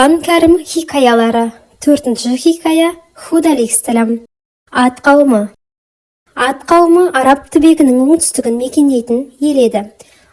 Құран Кәрім хикаялары. Төртінші хикая. Худ алейхиссалам. Ад қауымы. Ад қауымы араб түбегінің оңтүстігін мекендейтін ел еді.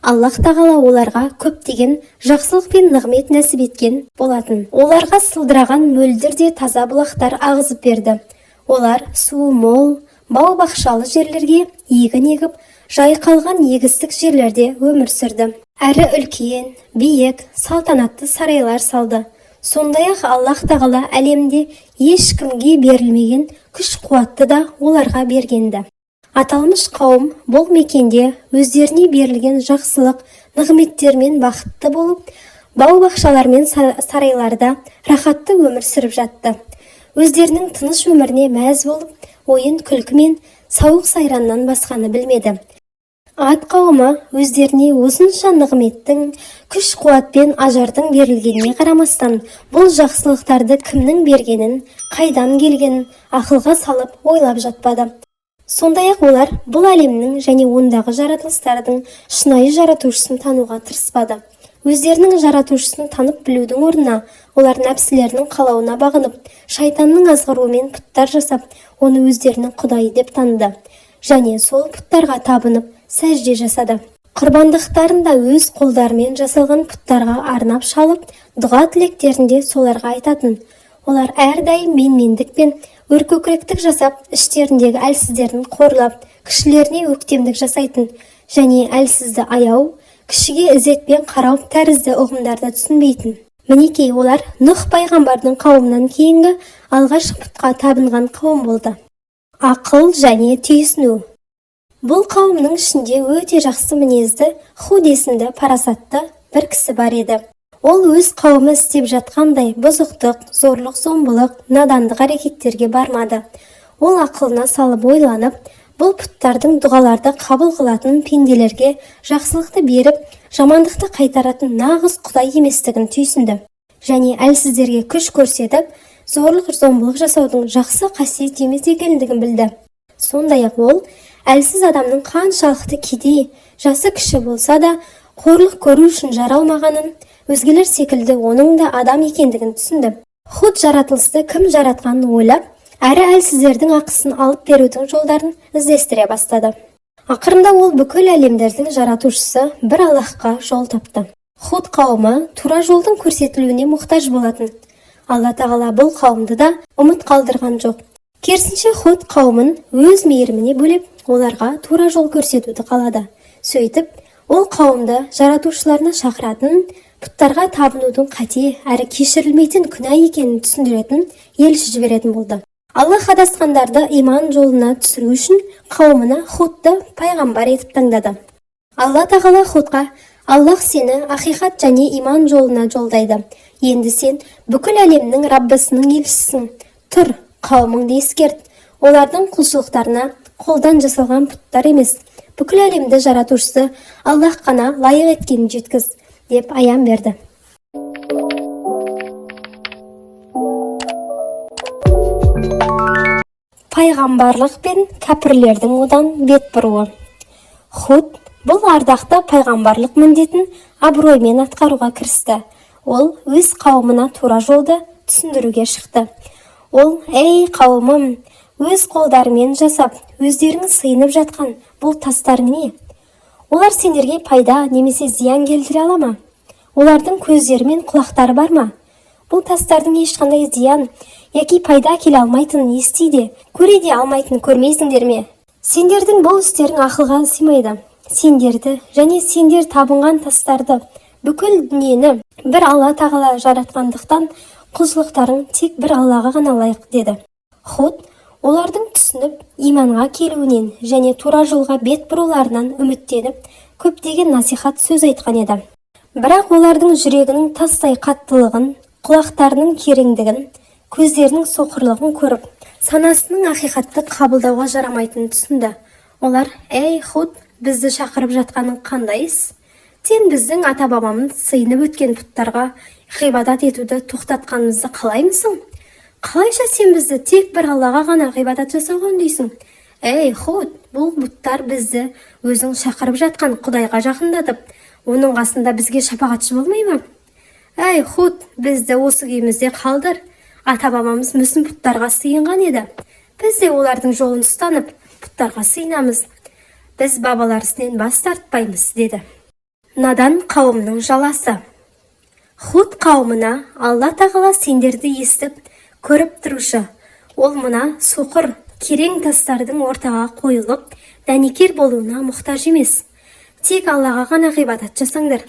Аллаһ тағала оларға көптеген жақсылық пен нығмет нәсіп еткен болатын. Оларға сылдыраған мөлдір де таза бұлақтар ағызып берді. Олар суы мол, бау-бақшалы жерлерге егін егіп, жайқалған егістік жерлерде өмір сүрді. Әрі үлкен, биік, салтанатты сарайлар салды. Сондай-ақ Аллаһ тағала әлемде ешкімге берілмеген күш-қуатты да оларға бергенді. Аталмыш қауым бұл мекенде өздеріне берілген жақсылық, нығметтермен бақытты болып, бау-бақшалар мен сарайларда рахатты өмір сүріп жатты. Өздерінің тыныш өміріне мәз болып, ойын-күлкі мен сауық-сайраннан басқаны білмеді. Ад қауымы өздеріне осынша нығметтің, күш-қуат пен ажардың берілгеніне қарамастан, бұл жақсылықтарды кімнің бергенін, қайдан келгенін ақылға салып ойлап жатпады. Сондай-ақ олар бұл әлемнің және ондағы жаратылыстардың шынайы жаратушысын тануға тырыспады. Өздерінің жаратушысын танып білудің орнына, олар нәпсілерінің қалауына бағынып, шайтанның азғыруымен пұттар жасап, оны өздерінің құдайы деп таныды. Және сол пұттарға табынып, сәжде жасады. Құрбандықтарын да өз қолдарымен жасалған пұттарға арнап шалып, дұға тілектерін де соларға айтатын. Олар әрдайым менмендік пен өркөкіректік жасап, іштеріндегі әлсіздерін қорлап, кішілеріне өктемдік жасайтын және әлсізді аяу, кішіге ізетпен қарау тәрізді ұғымдарды түсінбейтін. Мінекей, олар Нұх пайғамбардың қауымынан кейінгі алғаш пұтқа табынған қауым болды. Ақыл және түйсіну. Бұл қауымның ішінде өте жақсы мінезді Худ есімді парасатты бір кісі бар еді. Ол өз қауымы істеп жатқандай бұзықтық, зорлық-зомбылық, надандық әрекеттерге бармады. Ол ақылына салып ойланып, бұл пұттардың дұғаларды қабыл қылатын, пенделерге жақсылықты беріп, жамандықты қайтаратын нағыз құдай еместігін түйсінді. Және әлсіздерге күш көрсетіп, зорлық-зомбылық жасаудың жақсы қасиет емес екендігін білді. Сондай-ақ ол әлсіз адамның қаншалықты кедей, жасы кіші болса да, қорлық көру үшін жаралмағанын, өзгелер секілді оның да адам екендігін түсінді. Худ жаратылысты кім жаратқанын ойлап, әрі әлсіздердің ақысын алып берудің жолдарын іздестіре бастады. Ақырында ол бүкіл әлемдердің жаратушысы бір Аллаһқа жол тапты. Худ қауымы тура жолдың көрсетілуіне мұқтаж болатын. Алла тағала бұл қауымды да ұмыт қалдырған жоқ. Керісінше, Худ қауымын өз мейіріміне бөлеп, оларға тура жол көрсетуді қалады. Сөйтіп, ол қауымды жаратушыларына шақыратын, пұттарға табынудың қате әрі кешірілмейтін күнә екенін түсіндіретін елші жіберетін болды. Аллаһ адасқандарды иман жолына түсіру үшін қауымына Худты пайғамбар етіп таңдады. Алла тағала Худқа: «Аллаһ сені ақиқат және иман жолына жолдайды. Енді сен бүкіл әлемнің Раббысының елшісің. Тұр, қауымыңды ескерт. Олардың құлшылықтарына қолдан жасалған пұттар емес, бүкіл әлемді жаратушысы Аллаһ қана лайық еткенін жеткіз», деп аян берді. Пайғамбарлық пен кәпірлердің одан бет бұруы. Худ бұл ардақты пайғамбарлық міндетін абыроймен атқаруға кірісті. Ол өз қауымына тура жолды түсіндіруге шықты. Ол: «Ей, қауымым, өз қолдарымен жасап, өздерің сыйынып жатқан бұл тастар не? Олар сендерге пайда немесе зиян келтіре ала ма? Олардың көздері мен құлақтары бар ма? Бұл тастардың ешқандай зиян яки пайда әкеле алмайтынын ести де, көре де алмайтынын көрмейсіңдер ме? Сендердің бұл істерің ақылға сыймайды. Сендерді және сендер табынған тастарды, бүкіл дүниені бір Алла тағала жаратқандықтан, құлшылықтарың тек бір Аллаға ғана лайық», деді. Худ олардың түсініп, иманға келуінен және тура жолға бет бұруларынан үміттеніп, көптеген насихат сөз айтқан еді. Бірақ олардың жүрегінің тастай қаттылығын, құлақтарының кереңдігін, көздерінің соқырлығын көріп, санасының ақиқатты қабылдауға жарамайтынын түсінді. Олар: «Ей, Худ, бізді шақырып жатқаның қандай іс? Сен біздің ата-бабамыз сыйынып өткен пұттарға ғибадат етуді тоқтатқанымызды қалаймысың? Қалайша сен бізді тек бір Аллаға ғана ғибадат жасауға үндейсің? Ей, Худ, бұл бұттар бізді өзің шақырып жатқан Құдайға жақындатып, оның қасында бізге шапағатшы болмай ма?» Әй, Худ, бізді осы күйімізде қалдыр. Ата-бабамыз мүсін бұттарға сыйынған еді. Біз де олардың жолын ұстанып, бұттарға сыйынамыз. Біз бабалар ісінен бас тартпаймыз, деді. Надан қауымның жаласы. Худ қауымына: Алла Тағала сендерді естіп, көріп тұрушы. Ол мына соқыр, керең тастардың ортаға қойылып, дәнекер болуына мұқтаж емес. Тек Аллаға ғана ғибадат жасаңдар.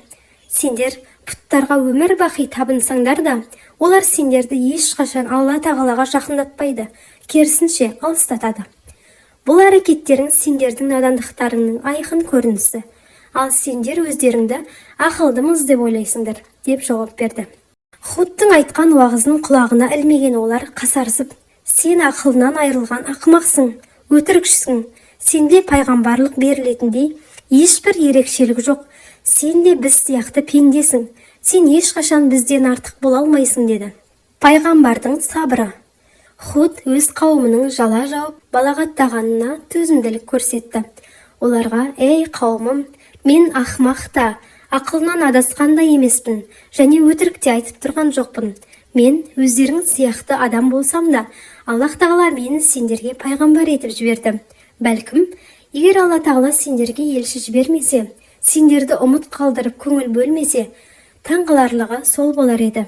Сендер бұттарға өмір бақи табынсаңдар да, олар сендерді ешқашан Алла Тағалаға жақындатпайды, керісінше, алыстатады. Бұл әрекеттерің сендердің надандықтарыңның айқын көрінісі. Ал сендер өздеріңді ақылдымыз деп ойлайсыңдар, деп жауап берді. Худтың айтқан уағызын құлағына ілмеген олар қасарысып: Сен ақылынан айырылған ақымақсың, өтірікшісің, сенде пайғамбарлық берілетіндей ешбір ерекшелік жоқ, сен де біз сияқты пендесің, сен ешқашан бізден артық бола алмайсың, деді. Пайғамбардың сабыры. Худ өз қауымының жала жауып, балағаттағанына төзімділік көрсетті. Оларға: Ей, қауымым, мен ақымақ та, ақылынан адасқан да емеспін және өтірік те айтып тұрған жоқпын. Мен өздерің сияқты адам болсам да, Аллах Тағала мені сендерге пайғамбар етіп жіберді. Бәлкім, егер Алла Тағала сендерге елші жібермесе, сендерді ұмыт қалдырып көңіл бөлмесе, таңқаларлығы сол болар еді.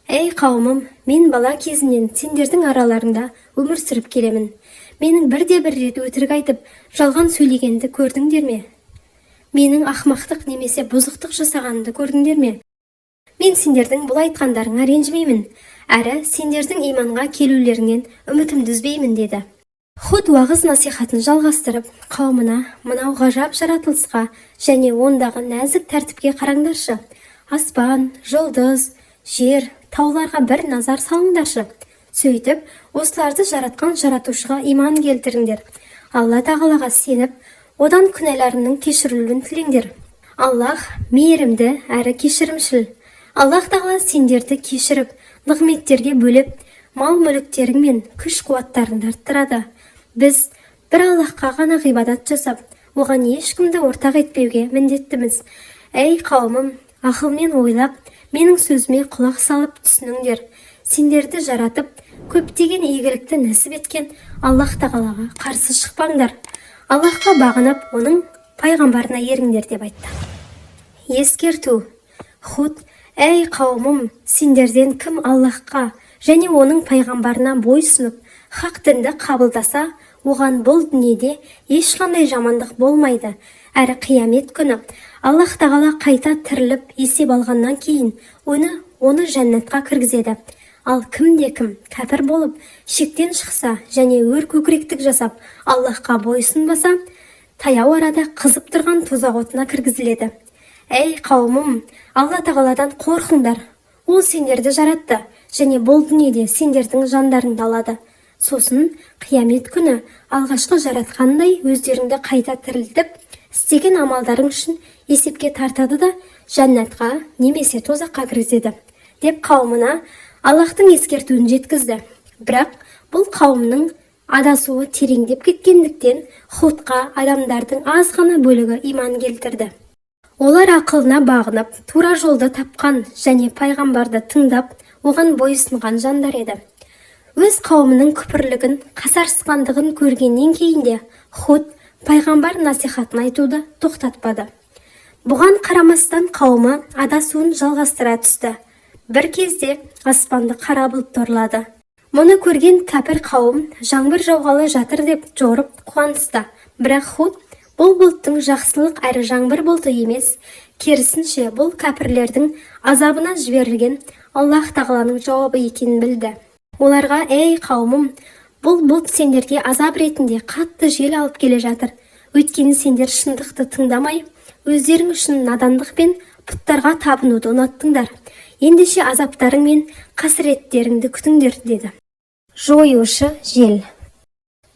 Әй, қауымым, мен бала кезімнен сендердің араларыңда өмір сүріп келемін. Менің бірде бір рет өтірік айтып, жалған сөйлегенді көрдіңдер ме? Менің ақымақтық немесе бұзықтық жасағанымды көрдіңдер ме? Мен сендердің бұл айтқандарыңа ренжімеймін, әрі сендердің иманға келулеріңнен үмітімді үзбеймін, деді. Худ уағыз насихатын жалғастырып, қауымына: Мынау ғажап жаратылысқа және ондағы нәзік тәртіпке қараңдаршы. Аспан, жұлдыз, жер, тауларға бір назар салыңдаршы. Сөйтіп, осыларды жаратқан Жаратушыға иман келтіріңдер. Алла Тағалаға сеніп, одан күнәларыңның кешірілуін тілеңдер. Аллах мейірімді әрі кешірімшіл. Аллах Тағала сендерді кешіріп, нығметтерге бөлеп, мал мүліктерің мен күш қуаттарыңды арттырады. Біз бір Аллахқа ғана ғибадат жасап, оған ешкімді ортақ етпеуге міндеттіміз. Әй, қауымым, ақылмен ойлап, менің сөзіме құлақ салып түсініңдер. Сендерді жаратып, көптеген игілікті нәсіп еткен Аллах Тағалаға қарсы шықпаңдар. Аллахқа бағынып, оның пайғамбарына еріңдер, деп айтты. Ескерту. Худ: Әй, қауымым, сендерден кім Аллахқа және оның пайғамбарына бойсұнып, хақ дінді қабылдаса, оған бұл дүниеде ешқандай жамандық болмайды, әрі қиямет күні Аллах Тағала қайта тіріліп есеп алғаннан кейін оны жәннатқа кіргізеді. Ал кімде кім кәпір болып, шектен шықса және өр көкіректік жасап, Аллахқа бойсұнбаса, таяу арада қызып тұрған тозақ отына кіргізіледі. Әй, қауымым, Алла Тағаладан қорқыңдар. Ол сендерді жаратты және бұл дүниеде сендердің жандарыңды алады. Сосын қиямет күні алғашқы жаратқандай өздеріңді қайта тірілтіп, істеген амалдарың үшін есепке тартады да, жәннатқа немесе тозаққа кіргізеді, деп қауымына Аллахтың ескертуін жеткізді. Бірақ бұл қауымның адасуы тереңдеп кеткендіктен, Худқа адамдардың аз ғана бөлігі иман келтірді. Олар ақылына бағынып, тура жолды тапқан және пайғамбарды тыңдап, оған бойұсынған жандар еді. Өз қауымының күпірлігін, қасарысқандығын көргеннен кейін де Худ пайғамбар насихатын айтуды тоқтатпады. Бұған қарамастан қауымы адасуын жалғастыра түсті. Бір кезде аспанды қара бұлт торлады. Мұны көрген кәпір қауым жаңбыр жауғалы жатыр деп жорып қуанысты. Бірақ Худ бұл бұлттың жақсылық әрі жаңбыр бұлты емес, керісінше, бұл кәпірлердің азабына жіберілген Аллах Тағаланың жауабы екенін білді. Оларға: Ей, қауымым, бұл бұлт сендерге азап ретінде қатты жел алып келе жатыр. Өйткені сендер шындықты тыңдамай, өздерің үшін надандық пен бұттарға табынуды ұнаттыңдар. Ендеше азаптарың мен қасіреттеріңді күтіңдер, деді. Жоюшы жел.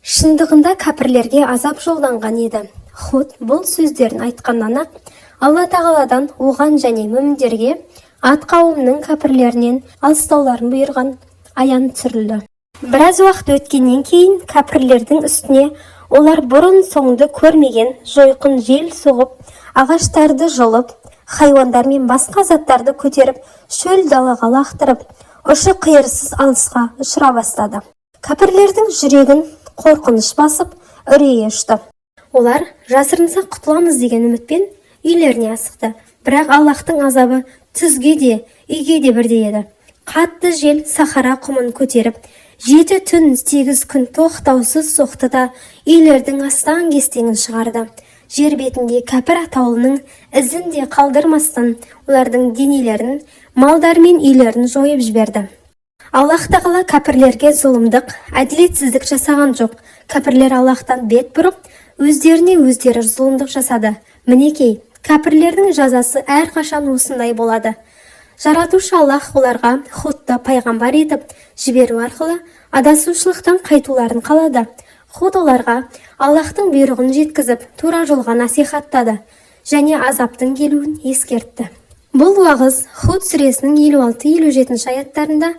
Шындығында кәпірлерге азап жолданған еді. Худ бұл сөздерін айтқаннан ақ Алла Тағаладан оған және мүміндерге Ад қауымының кәпірлерінен алыстауларын бұйырған аян түсірілді. Біраз уақыт өткеннен кейін кәпірлердің үстіне олар бұрын соңды көрмеген жойқын жел соғып, ағаштарды жұлып, Хайуандар мен басқа заттарды көтеріп, шөл далаға лақтырып, ұшы-қиырсыз алысқа ұшыра бастады. Кәпірлердің жүрегін қорқыныш басып, үрейі ұшты. Олар жасырынсақ құтыламыз деген үмітпен үйлеріне асықты. Бірақ Аллаһтың азабы түзге де, үйге де бірдей еді. Қатты жел Сахара құмын көтеріп, 7 түн 8 күн тоқтаусыз соқты да, үйлердің астаң-кестеңін шығарды. Жер бетінде кәпір атаулының ізін де қалдырмастан, олардың денелерін, малдары мен үйлерін жойып жіберді. Аллаһ тағала кәпірлерге зұлымдық, әділетсіздік жасаған жоқ. Кәпірлер Аллаһтан бет бұрып, өздеріне өздері зұлымдық жасады. Мінекей, кәпірлердің жазасы әрқашан осындай болады. Жаратушы Аллаһ оларға Худты пайғамбар етіп жіберу арқылы адасушылықтан қайтуларын қалады. Худ оларға Аллаһтың бұйрығын жеткізіп, тура жолға насихаттады және азаптың келуін ескертті. Бұл уағыз Худ сүресінің 56-57 аяттарында.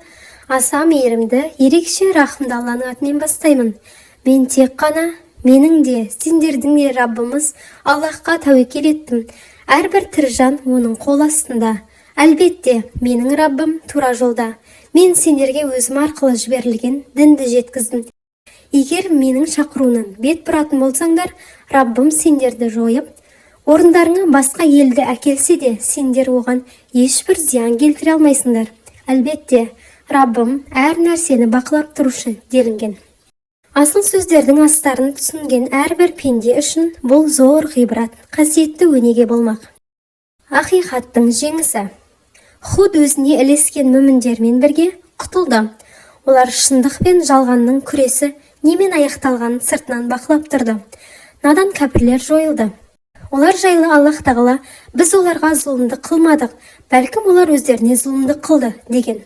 Аса мейірімді, ерекше рахымды Алланың атымен бастаймын. Мен тек қана менің де, сендердің де Раббымыз Аллаһқа тәуекел еттім. Әрбір тірі жан оның қол астында. Әлбетте, менің Раббым тура жолда. Мен сендерге өзім арқылы жіберілген дінді жеткіздім. Егер менің шақыруымнан бет бұратын болсаңдар, Раббым сендерді жойып, орындарыңа басқа елді әкелсе де, сендер оған ешбір зиян келтіре алмайсыңдар. Әлбетте, Раббым әр нәрсені бақылап тұрушы, делінген. Асыл сөздердің астарын түсінген әрбір пенде үшін бұл зор ғибрат, қасиетті өнеге болмақ. Ақиқаттың жеңісі. Худ өзіне ілескен мүміндермен бірге құтылды. Олар шындық пен жалғанның күресі немен аяқталғанын сыртынан бақылап тұрды. Надан кәпірлер жойылды. Олар жайлы Аллаһ тағала: «Біз оларға зұлымдық қылмадық, бәлкім, олар өздеріне зұлымдық қылды», – деген.